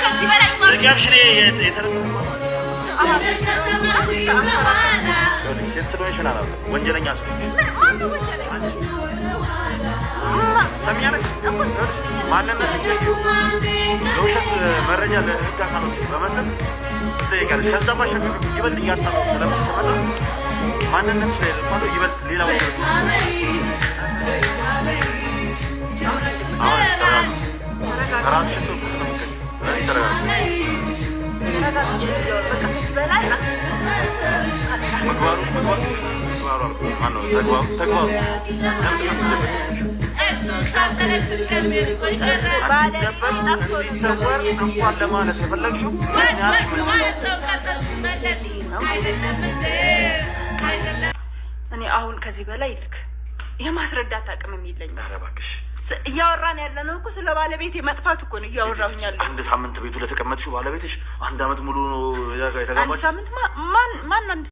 ከዚህ በላይ ሴት ስለሆንሽ ወንጀለኛ ስለሆንሽ ሰሚያለሽ። ማንነት የውሸት መረጃ ለህግ አካሎች በመስጠት ትጠይቃለች። ከዛ ባሻገር ይበልጥ እያጣራሁ ስለምትሰመጣ ማንነትሽ ላይ ደርሳለሁ። ይበልጥ ሌላ ወንጀሎች አሁን ራስሽን ነው። ስለዚህ ተረጋጊ። ተረጋግቼ በቃ ከዚህ በላይ ምግባሩ ምግባሩ ማነው? ተግባሩ እንዲሰወር እንኳን ለማለት የፈለግሽው እኔ አሁን ከዚህ በላይ ልክ የማስረዳት አቅምም የለኝም። ኧረ እባክሽ እያወራን ያለ ነው እኮ ስለ ባለቤቴ መጥፋት እኮ ነው እያወራሁኝ ያለው። አንድ ሳምንት ቤቱ ለተቀመጥሽው ባለቤትሽ አንድ አመት ሙሉ ነው አንድ የተጋባችው። ሳምንት ማን ማን አንድ